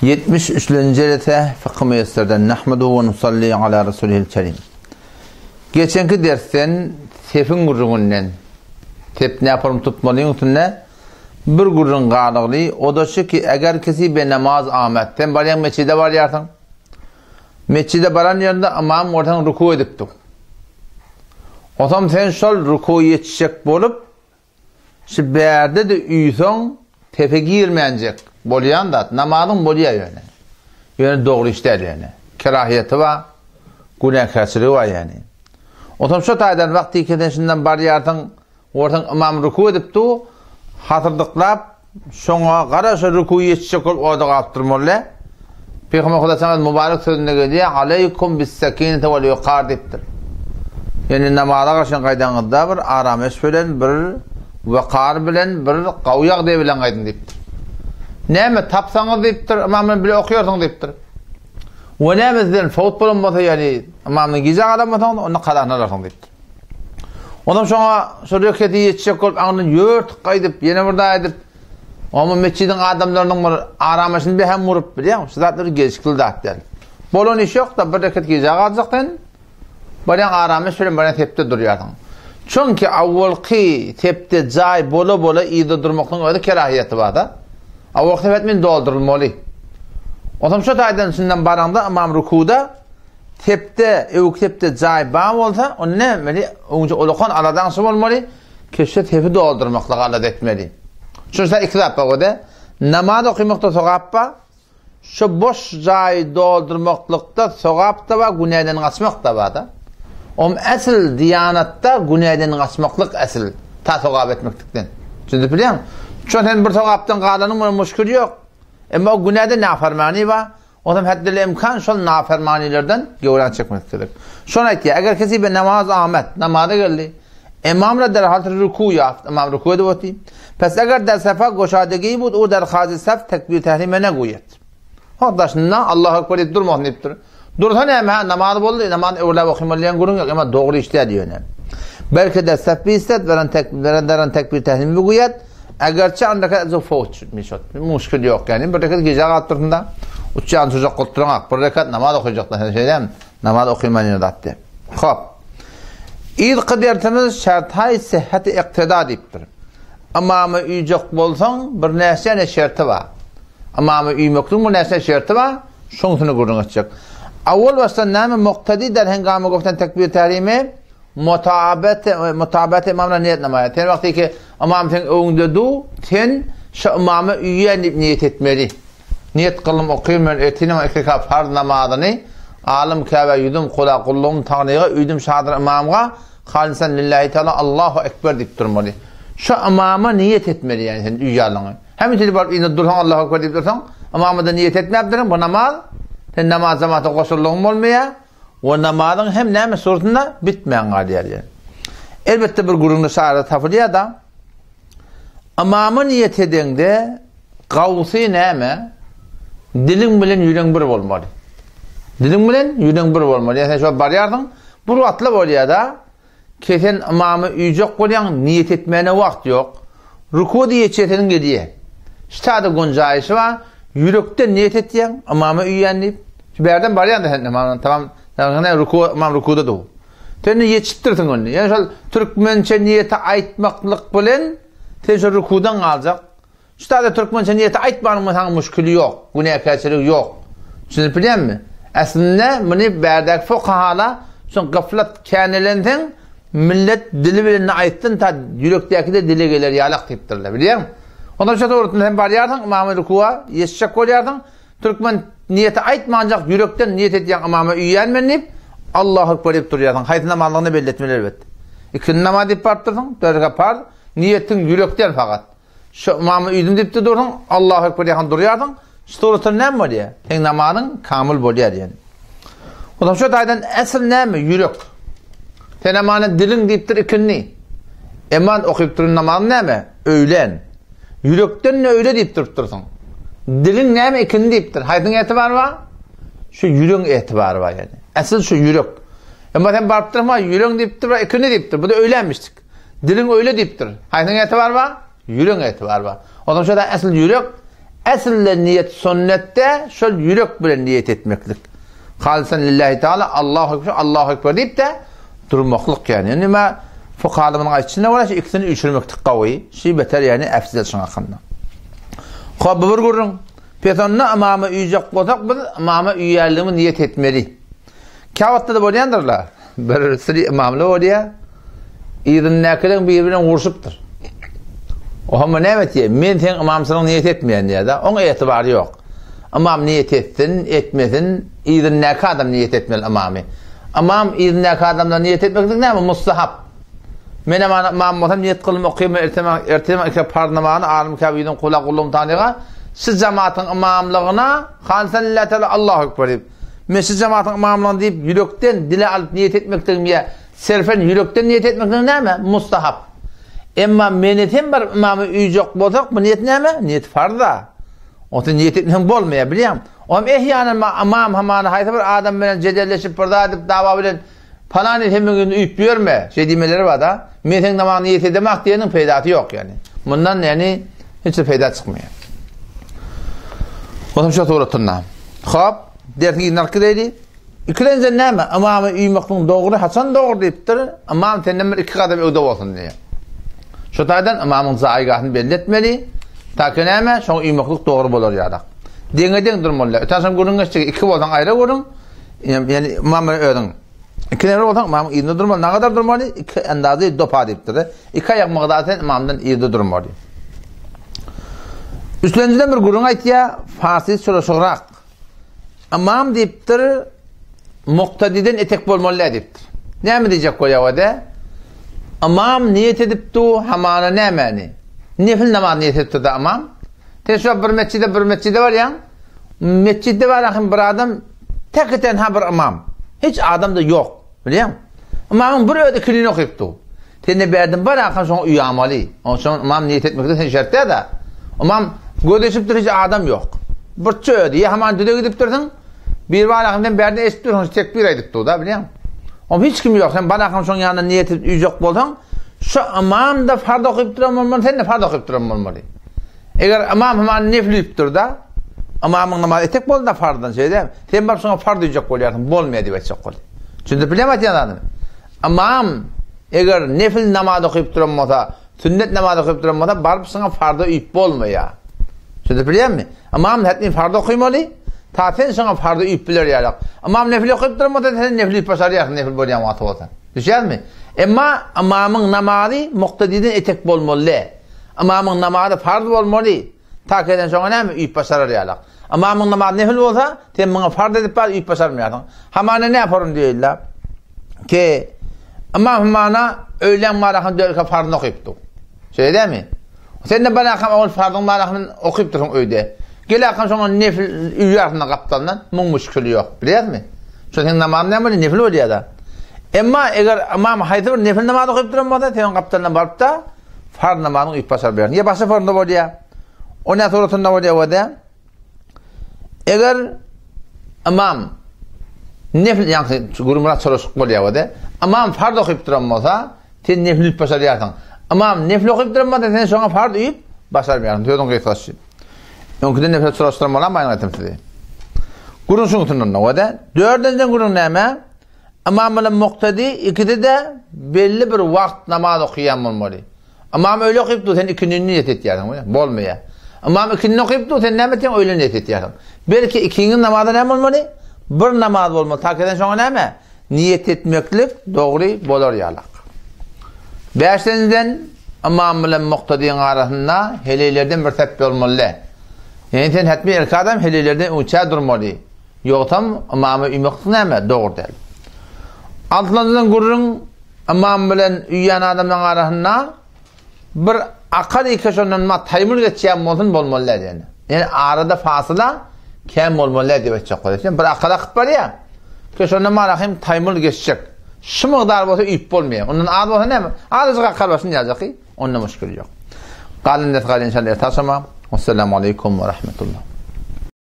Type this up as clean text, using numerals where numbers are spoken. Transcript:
73-nji jelese Fykhy Müýesserden Nahmeduhu we nusalli ala Rasulihil Kerim. Geçenki dersden sefiň gürrüňinden sep näform tutmalyň üstünde bir gürrüň galygly, o-da şu ki, eger kisi be namaz amet, sen barýaň mesjide barýarsyň, mesjide baran ýerinde ymam görseň ruku edipdir. Onsoň sen şol ruku ýetişjek bolup, Şu bärde-de üýseň tepe girmänjek bolýan zat. Namazyň bolýar ýöne. Ýöne dogry iş däl ýöne. Kerahiýeti bar, günäkärçiligi bar ýöne. Onsoň şo taýdan wagty kesen şundan barýarsyň, görseň ymam ruku edip dur, hasyrdyklap Şoňa gara şo rüku ýetişjek bolup oda galyp durmaly däl. Pygamber Huda saňa mübarek sözünde gelýär, Aleýkum bis-sekineti wal wekar diýipdir. Ýagny namaza garşy gaýdaňyzda bir arameş bilen, bir wekar bilen, bir gawy ýagdaý bilen gaýdyň diýipdir. Näme tapsaňyz diýipdir, ymam bilen bile okaýarsyňyz diýipdir. We näme sizden fawt bolan bolsa, ýagny ymamdan gijä galan bolsaňyz, onda kazasyny alarsyňyz diýipdir. Onam şoňa şo reketi ýetişjek bolup aňyndan ýörtük gaýdyp, ýene bir daý edip, oňa metjidiň adamlarynyň bir aramaşyny behem urup, bilýäňmi, şu zatlar gelşikli zat däl. Bolan iş ýok-da, bir reket gijä galjak sen, barýaň arameş bilen barýaň sepde durýarsyň. Çünki awwalky sepde jaý bola-bola yzda durmaklygyň özi kerahiýeti bar-da. Awwalky sep etmän doldurylmaly. Onsoň şo taýdan şundan baraňda ymam rukuda, Sepde, öwki sepde jaý bar bolsa, onda näme etmeli? Öňünçe ulakan aladaň şu bolmaly, keşde sepi doldurmaklygy alada etmeli. Şunça iki zat bar o-da. Namaz okymakda sogap bar. Şu boş jaýy doldurmaklykda sogap-da bar, günäden gaçmak-da bar-da. Om äsl diýanatda günäden gaçmaklyk äsl, ta sogap etmeklikden. Düşünip bilýäňmi? Şo sen bir sogapdan galanyň bilen muşkil ýok. Emma o günäde nafarmany bar. Onam haddel-imkan şol nafermanylardan göwräni çekmek gerek. Şony aýtýar, eger kesi be namaz amet, namaza geldi, imam ra der halat ruku ýaft, imam ruku edip otyr. Pes eger der safa goşadegi bud, u der hazi saf tekbir tehrime ne guýet. Hak daşynda Allahu Ekber diýip durmasyn diýipdir. Dursa näme, ha namaz boldy, namaz öwrüläp okymaly diýen gürrüň ýok, emma dogry iş däl ýöne. Belki de saf bistet, veren tek, veren deren tekbir tehrime guýet. Egerçe an rekat zu fawt mişot. Muşkil ýok ýani bir rekat gijä galyp dursun-da uçýan çocuk bolup duraňak. Bir rekat namaz okajaklar sen şeýdämi? Namaz okyman ýene zatdy. Hop. Yzky dersimiz şerthaý sihheti iktida diýipdir. Ymama üýjek bolsaň bir näçe şerti bar. Ymama üýmekligiň bir näçe şerti bar. Şoňsuny gürrüň etjek. Awwal başdan näme muktedi der hengama goften tekbir tährimi Mutabet, mutabet ymamyna niýet namaýar. Sen wagty ki ymam seň öňüňde du, sen şu ymama üýýän diýip niýet etmeli. Niýet kyldym okyn men ertinem iki rekat farz namazyny, alym Käbä ýüzüm kula gullugym Taňryga üýdüm şadyr ymamga, halysan lillahi teala Allahu ekber diýip durmaly. Şu ymama niýet etmeli ýani sen üýýänligiňi. Hemişe baryp indi dursaň Allahu ekber diýip dursaň, ymama-da niýet etmäpdiriň, bu namaz sen namaz jemata goşuldygyň bolmaýar. We namazyň hem näme suratynda bitmän galýar ýa. Elbetde bir gürrüňde şaýada tapylýar-da. Ymama niýet edeňde gawsy näme? Diliň bilen ýüregiň bir bolmaly. Diliň bilen ýüregiň bir bolmaly. Ýa sen şol barýarsyň, bir wagtla bolýar-da. Kesen ymamy üýjek bolýaň, niýet etmäne wagt ýok. Rukuda ýetişesiniň gelýär. Şu taýda gonjaýşy bar, ýürekden niýet etýäň, ymama üýýän diýip. Şu bärden barýaň-da sen ymamdan, tamam, ýagny ruku, ymam rukuda dur. Sen ýetişipdirsiň indi. Ýöne şol türkmençe niýeti aýtmaklyk bilen sen şol rukudan galjak. Şu taýda türkmençe niýeti aýtmanyň saňa muşkili ýok, günäkärçiligi ýok. Düşünip bilýäňmi? Aslynda muny bärdäki fukahala şoň gaflat känelenseň millet dili bilen ne aýtsyn ta ýürekdäki-de dile geler ýalak diýipdirler, bilýäňmi? Ondan şu suratynda sen barýarsyň ymama rukuwa ýetişjek bolýarsyň, türkmen niýeti aýtmanjak ýürekden niýet edýäň ymama üýýän men diýip, Allahu ekber diýip durýarsyň. Haýsy namazlygyny belli etmeli elbet. Ikindi namaz diýip barypdyrsyň, dört rekat parz, niýetiň ýürekden fakat. Şu ymamy üýdüm diýip-de dursuň, Allahu Ekber diýýän durýarsyň, şu suratda näme bolýar? Seň namazyň kamyl bolýar diýen. Onsoň şu taýdan esl näme? Ýürek. Sen amana diliň diýipdir ikindi. Emma okyp duran namazyň näme? Öýlän. Ýürekden ne öýle diýip durupdyrsyň. Diliň näme ikindi diýipdir. Haýsyň etibar bar? Şu ýüregiň etibary bar ýani. Esl şu ýürek. Emma sen baryp durma, ýüregiň diýipdir, ikindi diýipdir. Bu da öýlänmişdik. Diliň öýle diýipdir. Haýsyň etibar bar? Ýüregiň etibar bar. Onsoň şo-da esl ýürek. Äslinde niýet sünnetde şol ýürek bilen niýet etmeklik. Halysan lillahi taala Allahu ekber, Allahu ekber diýip-de durmaklyk ýagny. Indi ma fukahalymyzyň aýtşyna görä şu ikisini üýşürmeklik gawy, şi beter ýagny efzel şuň hakynda. Hop bu bir gürrüň. Pes onda ymama üýjek bolsak biz ymama üýýänligimizi niýet etmeli. Käwagtda-da bolýandyrlar. Bir süri ymamly bolýar. Yzyndakylaryň biri bilen urşupdyr. O hama näme etýär? Men seň ymamçylygyňy niýet etmeýän diýýär-de. Oň etibarý ýok. Ymam niýet etsin, etmesin, yzyndaky adam niýet etmeli ymamy. Ymam yzyndaky adamdan niýet etmeklik näme? Mustahap. Men hem ana ymam bolsam niýet kyldym okym ertem ertem iki parz namazyny alym käbiriň kula gullum tanyga şu jamatyň ymamlygyna halysan lillahi teala Allahu ekber diýip men şu jamatyň ymamlygyny diýip ýürekden dile alyp niýet etmekligim ýa Serfen ýürekden niýet etmeklik näme? Mustahap. Emma meni sen bir ymamy üýjek bolsak, bu niýet näme? Niýet farz-a. Ony niýet etmeseň bolmaýar, bilýäňmi? Oňam ehýanan ymam hamana haýsy bir adam bilen jedelleşip bir zat edip dawa bilen palany sen meň ýüzüni üýüp ýörme, şeý diýmeleri bar-da. Men seň namazyňy niýet edemak diýeniň peýdasy ýok ýagny. Mundan ýagny hiç bir peýda çykmaýar. Onuň şu suratynda. Hop, dersiň yzyna alyp gideýli. Ikilenji näme? Ymama üýmekligiň dogry haçan dogry diýipdir? Ymam senden bir iki gadam öňde bolsun diýýär. Şu taýdan ymamyň jaýgahyny belli etmeli. Taki näme? Şoňa üýmeklik dogry bolar ýaly. Deňe-deň durmaly. Öten şam gürrüň geçdik. Iki bolsaň aýra gürrüň. Ýani ymam bilen özüň. Iki nefer bolsaň ymamyň yzynda durmaly. Nagadar durmaly? Iki endazy dopa diýipdir. Iki aýak mygdar sen ymamdan yzda durmaly. Üçlenjiden bir gürrüň aýtýar. Farsy çolaşygrak. Ymam diýipdir, muktadiden etek bolmaly däl diýipdir. Näme diýjek bolýar o-da? Ymam niýet edip du, hamana nämäni? Nefil namaz niýet edipdir-de ymam. Sen şu bir metjide, bir metjide barýaň. Metjitde bar ahim bir adam, tek-tenha bir ymam. Hiç adam-da ýok. Bilýäňmi? Ymamyň bir özi ikilini okyp dur. Sen-de bärden bararkaň şoňa uýamaly. Onuň üçin ymam niýet etmekde sen şert däl-de. Ymam göz açypdyr hiç adam ýok. Burçça özi. Ýa haman düze gidipdirsiň. Bir bararkaň sen bärden eşidip dursuň şu tekbir aýdyp dur-da, bilýäňmi? Onuň hiç kimi ýok. Sen bararkaň şoň ýanyna niýet edip uýjak bolsaň, şu ymam-da farz okyp duran bolmaly, sen-de farz okyp duran bolmaly. Eger ymam haman nefl uýupdyr-da, ymamyň namazy etek boldy-da farzdan, şeýle dälmi? Sen baryp şoňa farz uýjak bolýarsyň, bolmaýar diýip aýtjak boldy. Düşündirip bilýärmi aýtýan zadymy? Ymam eger nefil namaz okyp duran bolsa, sünnet namaz okyp duran bolsa, baryp şoňa farza uýup bolmaýar. Düşündirip bilýärmi? Ymam hätmi farz okymaly, ta sen şoňa farza uýup biler ýaly. Ymam nefil okyp duran bolsa, sen nefil uýup başarýarsyň, nefil bolýan wagty bolsa. Düşýärmi? Emma ymamyň namazy muktediden etek bolmaly däl. Ymamyň namazy farz bolmaly. Tak eden şoňa näme üýüp başarar ýalak. Ymamyň namazy nefil bolsa, sen muňa farz edip bar üýüp başarmaýarsyň. Hamana ne yaparyn diýýärler. Ki ymam hamana öýlän marahan dörke farzyny okypdy. Şeýle dämi? Sen de barakam ol farzyň marahyny okyp dursuň öýde. Gel akam şoňa nefil üýýärsiň gapdalyndan, muň müşkili ýok. Bilýärmi? Şo seň namazyň näme bolýar? Nefil bolýar-da. Emma eger ymam haýsy bir nefil namaz okyp duran bolsa, sen oň gapdalyndan baryp-da Farz namazyny uýup başar bilersiň. Ýa başga formda bolýar. O näme suratynda bolýar o-da? Eger ymam nefil ýaňky gürrüň çolaşyk bolýar o-da. Ymam farz okyp duran bolsa, sen nefil uýup başarýarsyň. Ymam nefil okyp duran bolsa, sen şoňa farz uýup başarmaýarsyň. Sözüň gysgasy. Öňküden nefile çolaşdyran bolan aýan aýtdym size. Gürrüň şuň üstünde o-da. Dördünji gürrüň näme? Ymam bilen muktedi ikisi-de belli bir wagt namaz okaýan bolmaly. Ymam öýle okyp dur, sen ikindini niýet etýärsiň, bolmaýar. Ymam ikindini okyp dur, sen näme etýäň, öýle niýet etýärsiň. Belki ikiňiň namazy näme bolmaly? Bir namaz bolmaly. Tak eden şoňa näme? Niýet etmeklik dogry bolar ýalak. Bäşinjiden ymam bilen muktediň arasynda heleýlerden bir sep bolmaly. Ýani sen hetmi erkek adam heleýlerden öňçä durmaly. Ýogsam ymama üýmek näme? Dogry däl. Altynjydan gürrüň ymam bilen üýýän adamlaryň arasynda bir akar ike şondan ma taýmyl geçýän bolsun bolmaly däl ýani. Ýani arada fasyla kän bolmaly däl diýip aýtjak bolýar. Bir akar akyp barýar. Ke şondan ma rahim taýmyl geçjek. Şu mukdar bolsa üýüp bolmaýar. Ondan az bolsa näme? Azajyk akar başyn ýaljak. Onda muşkil ýok. Galan ders galan inşallah ertaşama. Wassalamu aleýkum we rahmetullah.